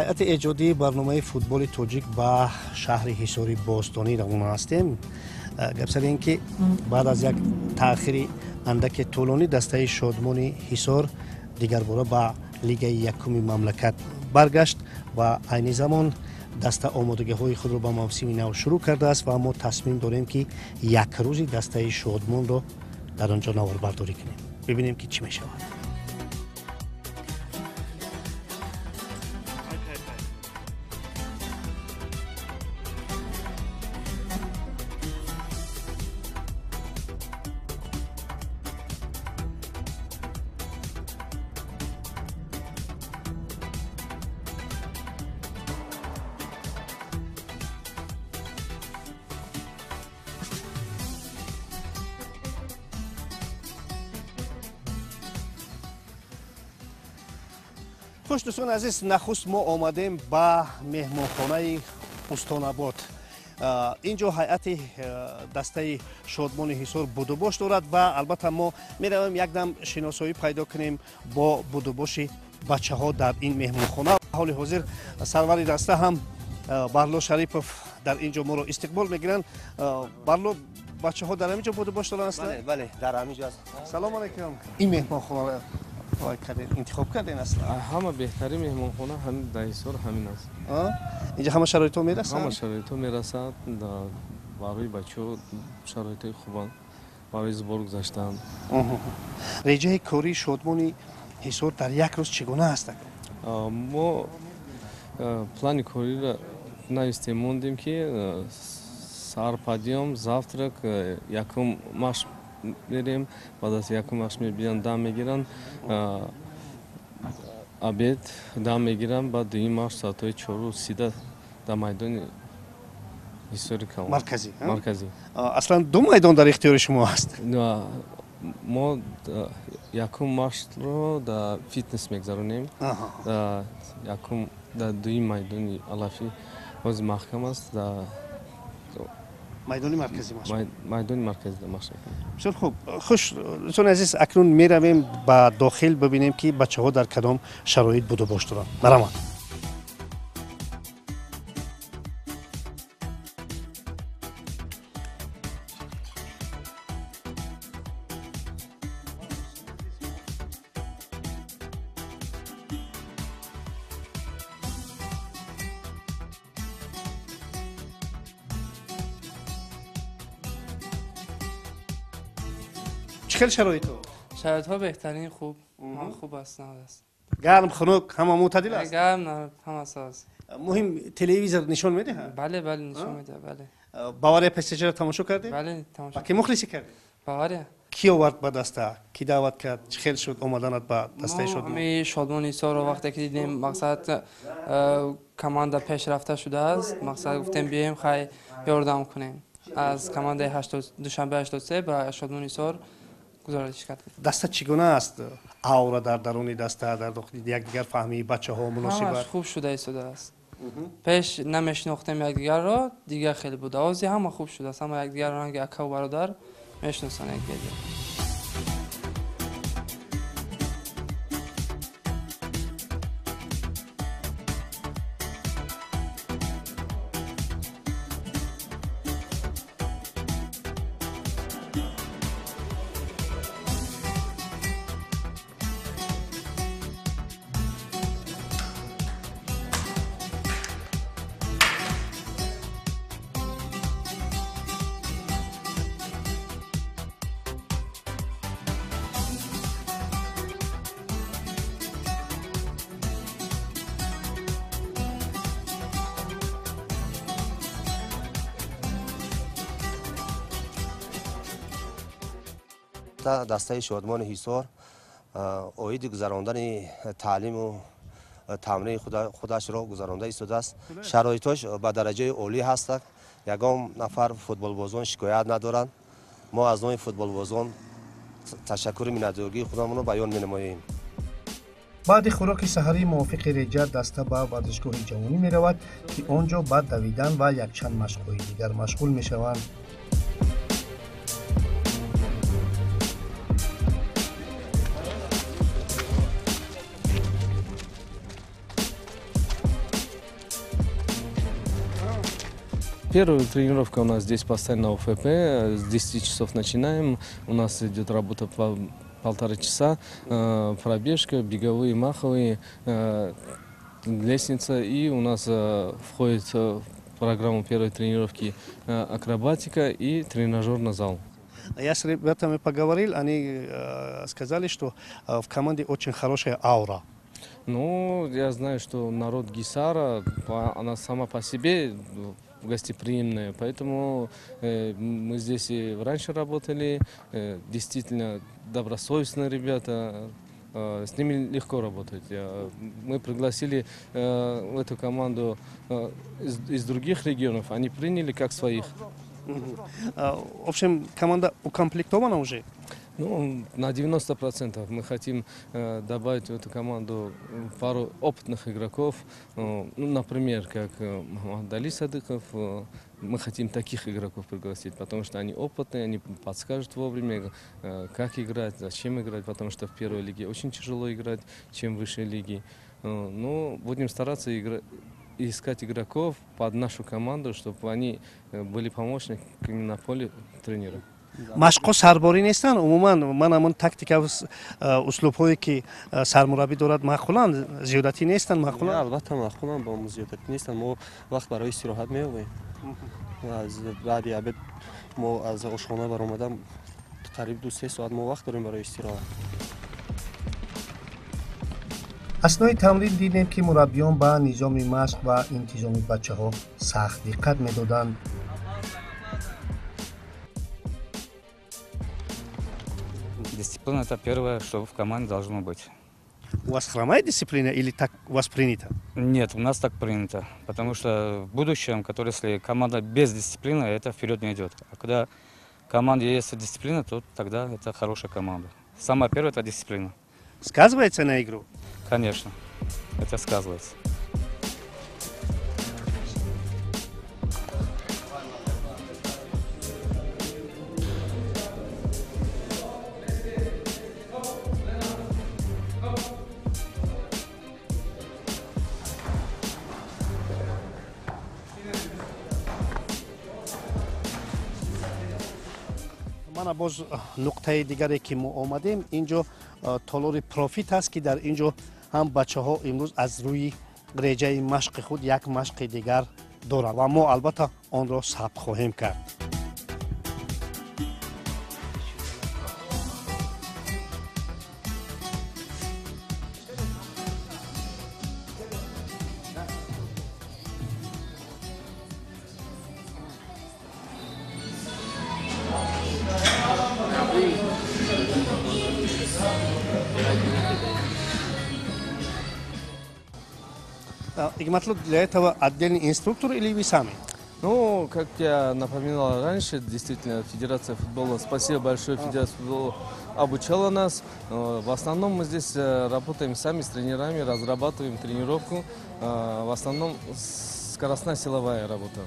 Ҳайати эҷодии барномаи футболи тоҷик ба шаҳри Ҳисори бостонӣ равона ҳастем. Гап сари ин ки баъд аз як таъхири андаке тӯлонӣ дастаи Шодмони Ҳисор дигарбора ба лигаи якуми мамлакат баргашт ва айни замон даста омодагиҳои худро ба мавсими нав шурӯъ кардааст ва мо тасмим дорем, ки як рӯзи дастаи Шодмонро дар он ҷо наворбардорӣ кунем. Бибинем, ки чӣ мешавад. Хуш, дӯстони азиз, нахуст мо омадем ба меҳмонхонаи Устонабод. Ин ҷо ҳайати дастаи Шодмони Ҳисор будубош дорад ва албатта мо меравем якдам шиносоӣ пайдо кунем бо будубоши бачаҳо дар ин меҳмонхона. Ҳоли ҳозир сарвари даста ҳам Барло Шарипов дар ин ҷо моро истиқбол мегиранд. Барло, бачаҳо дар ҳамин ҷо будубош доранд? Бале, дар ҳамин ҷо аст. Салому алайкум. Ин меҳмонхонаро интихоб кардем аслан? Ҳама беҳтарин меҳмонхона ҳамин дар Ҳисор ҳамин аст. Инҷа ҳама шароитҳо мерасад? Ҳама шароитҳо мерасад. Барои бачаҳо шароитҳои хубанд, барои сбор гузаштан. Реҷаи кории Шодмони Ҳисор дар як рӯз чӣ гуна аст? Мо плани кориро навистем, мондем, ки саҳар подъём, завтрак, якум машқ мерем, баъд аз якум машқ мебиёнд, дам мегиранд, обед, дам мегиранд, баъд дуюм машқ соатҳои 4:30 дар майдони Ҳисори калон. Марказӣ? Марказӣ. Аслан ду майдон дар ихтиёри шумо аст? Мо якум машқро дар фитнес мегзаронем, якум дар дуюм майдони алафӣ ҳозир маҳкам аст, дар майдони марказӣ машқ. Майдони марказӣ машқ мекунем. Бисёр хуб. Хуш, дӯстони азиз, акнун меравем ба дохил, бибинем, ки бачаҳо дар кадом шароит будубош доранд. Марҳамат. Чӣ хел шароитҳо? Шароитҳо беҳтарин, хуб, хуб аст, аст. Гарм, хунук, ҳама мӯътадил аст? Гарм, ҳама аст. Муҳим, телевизор нишон медиҳад? Бале, бале, нишон медиҳад, бале. Бавария ПСЖ-ро тамошо кардед? Бале, тамошо. Ба ки мухлисӣ кардед? Бавария. Ки овард ба даста? Ки даъват кард? Чӣ хел шуд омаданат ба дастаи Шодмон? Мо Шодмони Ҳисорро вақте ки дидем, мақсад, команда пешрафта шудааст, мақсад, гуфтем биёем, хай ёрдам кунем. Аз командаи Душанбе 83 ба Шодмони Ҳисор гузориш кард. Даста чӣ гуна аст? Аура дар даруни даста, дар якдигар фаҳмии бачаҳо, муносибат? Ҳамаш хуб шуда истодааст. Пеш намешинохтем якдигарро, дигар хеле буд. Ҳозир ҳама хуб шудааст, ҳама якдигарро ранги акаву бародар мешиносанд якдигарро. Дастаи Шодмони Ҳисор оиди гузарондани таълиму тамрини худашро гузаронда истодааст. Шароитҳош ба дараҷаи олӣ ҳастанд, ягон нафар футболбозон шикоят надоранд. Мо аз номи футболбозон ташаккури миннатдории худамонро баён менамоем. Баъди хӯроки саҳарӣ мувофиқи реҷа даста ба варзишгоҳи ҷавонӣ меравад, ки он ҷо ба давидан ва якчанд машқҳои дигар машғул мешаванд. Первая тренировка у нас здесь постоянно ОФП. С 10 часов начинаем. У нас идет работа по 1,5 часа. Пробежка, беговые, маховые, лестница. И у нас входит в программу первой тренировки акробатика и тренажерный зал. Я с ребятами поговорил, они сказали, что в команде очень хорошая аура. Ну, я знаю, что народ Гисара, она сама по себе гостеприимная, поэтому мы здесь и раньше работали, действительно добросовестные ребята, с ними легко работать. Мы пригласили в эту команду из других регионов, они приняли как своих. В общем, команда укомплектована уже? Ну, на 90% мы хотим добавить в эту команду пару опытных игроков. Ну, например, как Мухаммадали Садыков. Мы хотим таких игроков пригласить, потому что они опытные, они подскажут вовремя, как играть, зачем играть, потому что в первой лиге очень тяжело играть, чем в высшей лиге. Ну, будем стараться искать игроков под нашу команду, чтобы они были помощниками на поле тренера. Машқҳо сарборӣ нестанд умуман ман ҳамон тактика услубҳое ки сармураббӣ дорад маъқуланд зиёдатӣ нестанд маъқуланд албатта маъқуланд бо мо зиёдатӣ нестанд мо вақт барои истироҳат меёбем аз баъди обед мо аз ошхона баромадам қариб 2-3 соат мо вақт дорем барои истироҳат. Аснои тамрин дидем ки мураббиён ба низоми машқ ва интизоми бачаҳо сахт диққат медоданд. Дисциплина – это первое, что в команде должно быть. У вас хромает дисциплина или так у вас принято? Нет, у нас так принято. Потому что в будущем, который, если команда без дисциплины, это вперед не идет. А когда в команде есть дисциплина, то тогда это хорошая команда. Самое первое – это дисциплина. Сказывается на игру? Конечно, это сказывается. Мана боз нуқтаи дигаре ки мо омадем инҷо толори профит аст ки дар инҷо ҳам бачаҳо имрӯз аз рӯи реҷаи машқи худ як машқи дигар доранд ва мо албатта онро сабт хоҳем кард. Игматлу, для этого отдельный инструктор или вы сами? Ну, как я напоминал раньше, действительно, Федерация футбола, спасибо большое, Федерация футбола обучала нас. В основном мы здесь работаем сами с тренерами, разрабатываем тренировку. В основном скоростная силовая работа.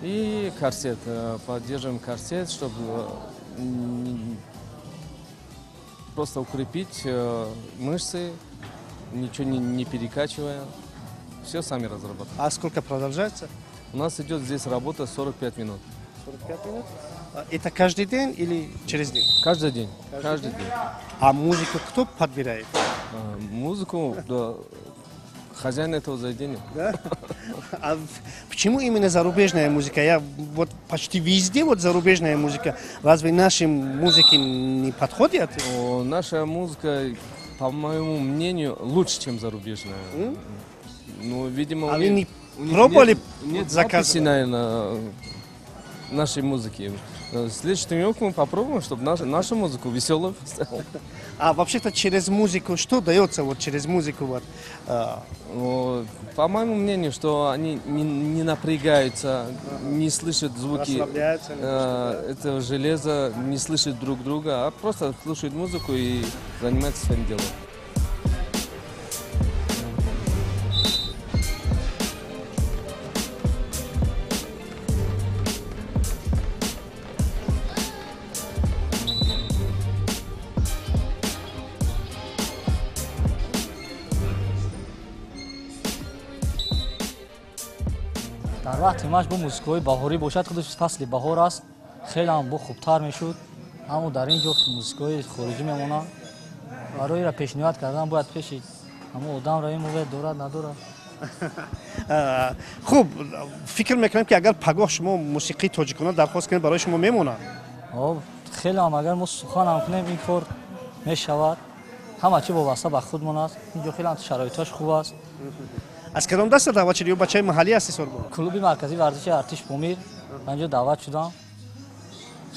И корсет. Поддерживаем корсет, чтобы просто укрепить мышцы, ничего не перекачивая. Все сами разрабатываем. А сколько продолжается? У нас идет здесь работа 45 минут. 45 минут? Это каждый день или через день? Каждый день. Каждый день. А музыку кто подбирает? Музыку, да, хозяин этого заведения. Да? А почему именно зарубежная музыка? Я вот почти везде вот зарубежная музыка. Разве наши музыки не подходят? О, наша музыка, по моему мнению, лучше, чем зарубежная. Ну, видимо, а вы не пробовали нет заказывать? Записи, наверное, нашей музыки. Следующую тренировку мы попробуем, чтобы нашу музыку веселую поставил. А вообще-то через музыку что дается? Вот через музыку вот? Ну, по моему мнению, что они не напрягаются, не слышат звуки этого железа, не слышат друг друга, а просто слушают музыку и занимаются своим делом. Дар вақти машқ бо мусиқиҳои баҳорӣ бошад, худаш фасли баҳор аст, хеле ҳам бо хубтар мешуд. Аммо дар ин ҷо мусиқиҳои хориҷӣ мемонанд. Барои инро пешниҳод кардан бояд пеши ҳамон одам равем, ӯ дорад надорад. Хуб, фикр мекунам, ки агар пагоҳ шумо мусиқии тоҷикона дархост кунед, барои шумо мемонад. Хеле ҳам агар мо сухан ҳам кунем, ин кор мешавад. Ҳама чӣ вобаста ба худмон аст. Инҷо хеле ҳам шароитҳош хуб аст. Аз кадом даста даъват шудӣ? Ё бачаи маҳаллӣ ҳасти Сорбон? Клуби марказии варзиши Артиш Помир, инҷо даъват шудам.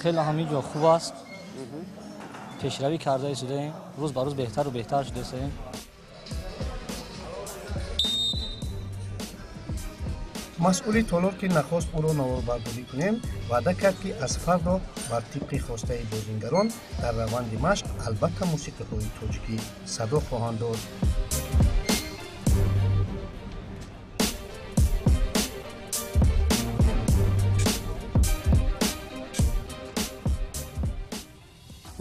Хеле ҳам инҷо хуб аст. Пешравӣ карда истодаем, рӯз ба рӯз беҳтару беҳтар шуда истодаем. Масъули толор, ки нахост ӯро наворбардорӣ кунем, ваъда кард, ки аз фардо бар тибқи хостаи бозингарон дар раванди машқ албатта мусиқиҳои тоҷикӣ садо хоҳанд дод.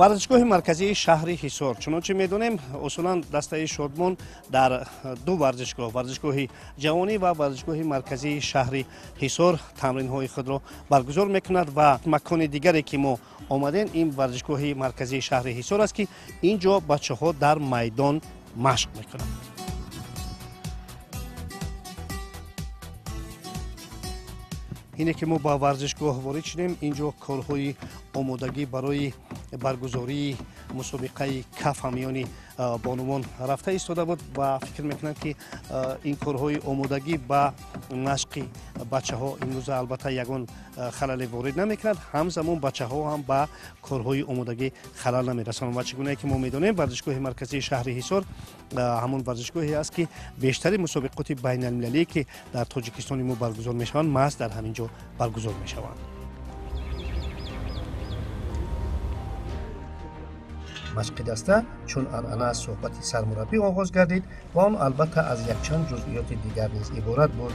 Варзишгоҳи марказии шаҳри Ҳисор. Чунончи медонем, усулан дастаи Шодмон дар ду варзишгоҳ, варзишгоҳи ҷавонӣ ва варзишгоҳи марказии шаҳри Ҳисор, тамринҳои худро баргузор мекунад ва макони дигаре, ки мо омадем, ин варзишгоҳи марказии шаҳри Ҳисор аст, ки ин ҷо бачаҳо дар майдон машқ мекунанд. Ине ки мо ба варзишгоҳ ворид шудем, ин ҷо корҳои омодагӣ барои баргузории мусобиқаи каф ҳамиёни бонувон рафта истода буд ва фикр мекунам, ки ин корҳои омодагӣ ба машқи бачаҳо имрӯза албатта ягон халале ворид намекунад. Ҳамзамон бачаҳо ҳам ба корҳои омодагӣ халал намерасонанд. Ва чӣ гунае ки мо медонем, варзишгоҳи марказии шаҳри Ҳисор ҳамон варзишгоҳе аст, ки бештари мусобиқоти байналмилалие, ки дар Тоҷикистони мо баргузор мешаванд, маҳз дар ҳамин ҷо баргузор мешаванд. Машқи даста чун анъана аз суҳбати сармураббӣ оғоз гардид ва он албатта аз якчанд ҷузъиёти дигар низ иборат буд.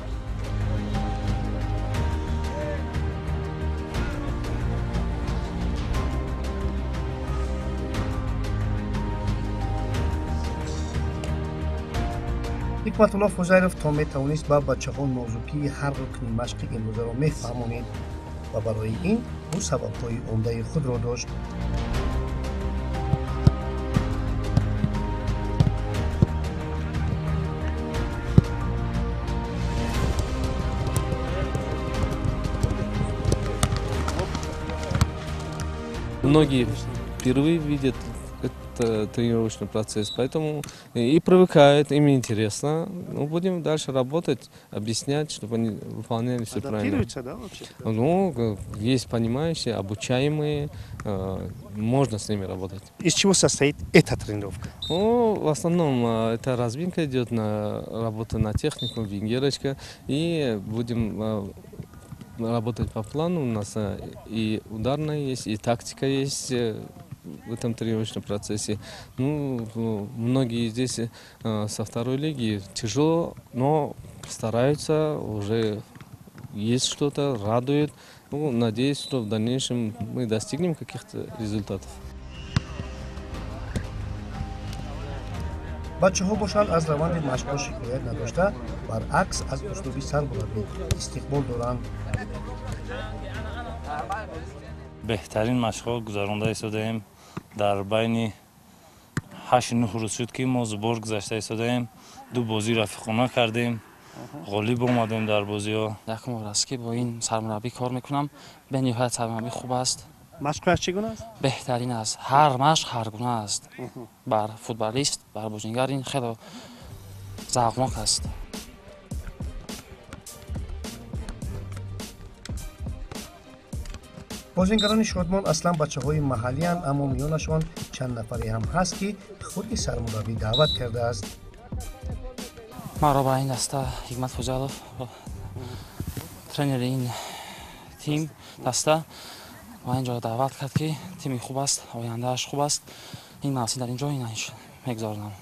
Ҳикматулло Фузайлов то метавонист ба бачаҳо нозукии ҳар рукни машқи имрӯзаро мефаҳмонид ва барои ин ӯ сабабҳои умдаи худро дошт. Многие впервые видят этот тренировочный процесс, поэтому и привыкают, им интересно. Ну, будем дальше работать, объяснять, чтобы они выполняли все правильно. Адаптируются, да, вообще? Ну, есть понимающие, обучаемые, можно с ними работать. Из чего состоит эта тренировка? Ну, в основном это разминка идет, на работа на технику, венгерочка, и будем работать по плану. У нас и ударная есть, и тактика есть в этом тренировочном процессе. Ну, многие здесь со второй лиги тяжело, но стараются, уже есть что-то, радует. Ну, надеюсь, что в дальнейшем мы достигнем каких-то результатов. Бачаҳо бошанд, аз раванди машқҳо шикоят надошта, баръакс, аз услуби сармураббӣ истиқбол доранд. Беҳтарин машқҳо гузаронда истодаем. Дар байни 8-9 рӯз шуд, ки мо сбор гузашта истодаем. Ду бозӣ рафиқона кардем, ғолиб омадем дар бозиҳо. Якум бор аст, ки бо ин сармураббӣ кор мекунам. Бениҳоят сармураббӣ хуб аст. Машқҳояш чӣ гуна аст? Беҳтарин аст. Ҳар машқ ҳар гуна аст. Бар футболист, бар бозингар ин хеле завқнок аст. Бозингарони Шодмон аслан бачаҳои маҳаллианд, аммо миёнашон чанд нафаре ҳам ҳаст, ки худи сармураббӣ даъват кардааст. Маро ба ин даста Ҳикмат Фузайлов, тренери ин тим даста, ба ин ҷо даъват кард, ки тими хуб аст, ояндааш хуб аст. Ин мавсим дар ин ҷо мегузаронам.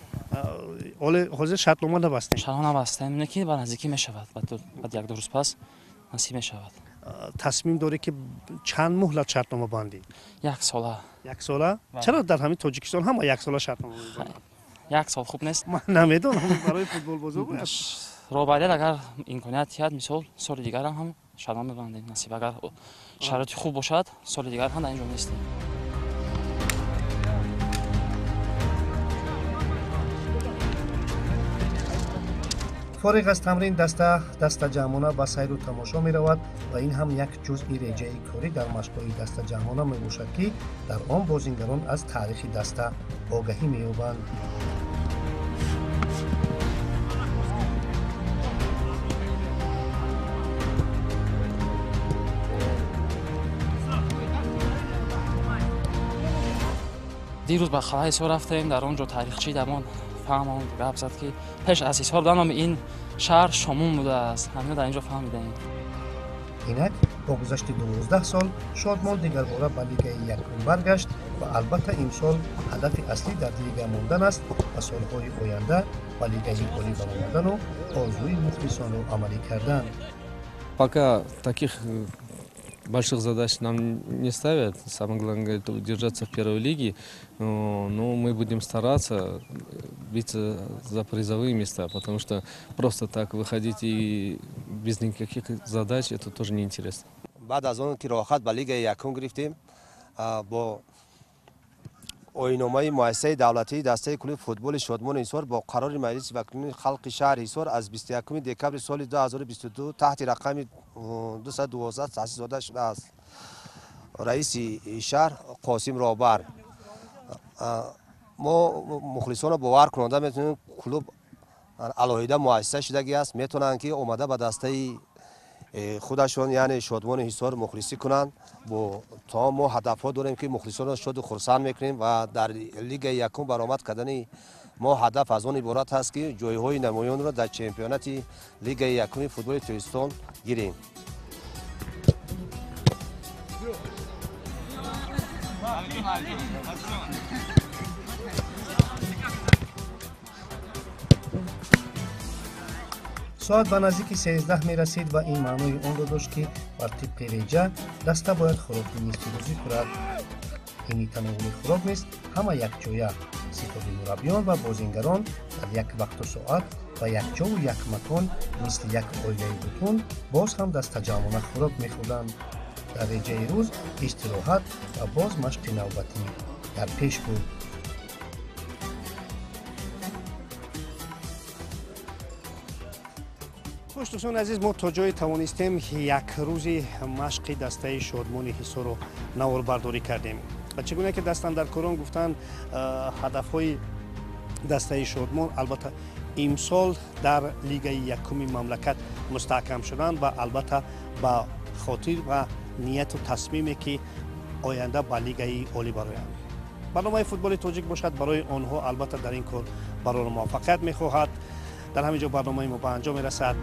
Оле ҳозир шартнома набастем? Шартнома набастем, не ки ба наздикӣ мешавад, баъд як-ду рӯз пас насиб мешавад. Тасмим дорӣ, ки чанд муҳлат шартнома бандӣ? Як сола. Як сола? Чаро дар ҳамин Тоҷикистон ҳама як сола шартнома мебанданд? Як сол хуб нест? Ман намедонам, барои футболбозо бояд. Роҳбарият агар имконият диҳад, мисол соли дигар ҳам шартнома мебандем. Насиб агар шароити хуб бошад, соли дигар ҳам дар ин ҷо меистем. Фориғ аз тамрин даста дастаҷамъона ба сайру тамошо меравад ва ин ҳам як ҷузъи реҷаи корӣ дар машқҳои дастаҷамъона мебошад, ки дар он бозингарон аз таърихи даста огаҳӣ меёбанд. Дирӯз ба қалъаи Ҳисор рафтем, дар он ҷо таърихчӣ дамон фаҳмонд, гап зад, ки пеш аз Ҳисор номи ин шаҳр Шомун будааст. Ҳамино дар ин ҷо фаҳмидаем. Инак бо гузашти 12 сол Шодмон дигарбора ба лигаи якум баргашт ва албатта имсол ҳадафи аслӣ дар лига мондан аст ва солҳои оянда ба лигаи олӣ баромадану орзуи мухлисонро амалӣ кардан. Пока таких больших задач нам не ставят. Самое главное, это удержаться в первой лиге. Но мы будем стараться биться за призовые места, потому что просто так выходить и без никаких задач, это тоже неинтересно. Баъд аз он ки роҳат ба лигаи якум гирифтем, бо оинномаи муассисаи давлатии дастаи клуби футболи Шодмони Ҳисор бо қарори Маҷлиси вакилони халқи шаҳри Ҳисор аз 21 декабри соли 2022 таҳти рақами 212 таъсис дода шудааст. Раиси шаҳр Қосим Роҳбар. Мо мухлисонро бовар кунонда метавонем, клуб алоҳида муассиса шудагӣ аст, метавонанд ки омада ба дастаи худашон, яъне Шодмони Ҳисор мухлисӣ кунанд. Бо то мо ҳадафҳо дорем, ки мухлисонро шоду хурсанд мекунем ва дар лигаи якум баромад кардани мо ҳадаф аз он иборат аст, ки ҷойҳои намоёнро дар чемпионати лигаи якуми футболи Тоҷикистон гирем. Соат ба наздики 13 мерасид ва ин маънои онро дошт, ки бар тибқи реҷа даста бояд хӯроки нисфирӯзӣ хӯрад. Ини тановули хӯрок низ ҳама якҷоя, ситоди мураббиён ва бозингарон дар як вақту соат ва якҷову як макон мисли як оилаи бутун боз ҳам дастаҷамъона хӯрок мехӯрданд. Дар реҷаи рӯз истироҳат ва боз машқи навбатӣ дар пеш буд. Хуш дӯстони азиз, мо то ҷое тавонистем як рӯзи машқи дастаи Шодмони Ҳисорро наворбардорӣ кардем. Ва чӣ гуна ки дастандаркорон гуфтанд, ҳадафҳои дастаи Шодмон албатта имсол дар лигаи якуми мамлакат мустаҳкам шуданд ва албатта ба хотир ва нияту тасмиме ки оянда ба лигаи олӣ бароянд. Барномаи футболи тоҷик бошад барои онҳо албатта дар ин кор барору муваффақият мехоҳад. Дар ҳамин ҷо барномаи мо ба анҷом мерасад.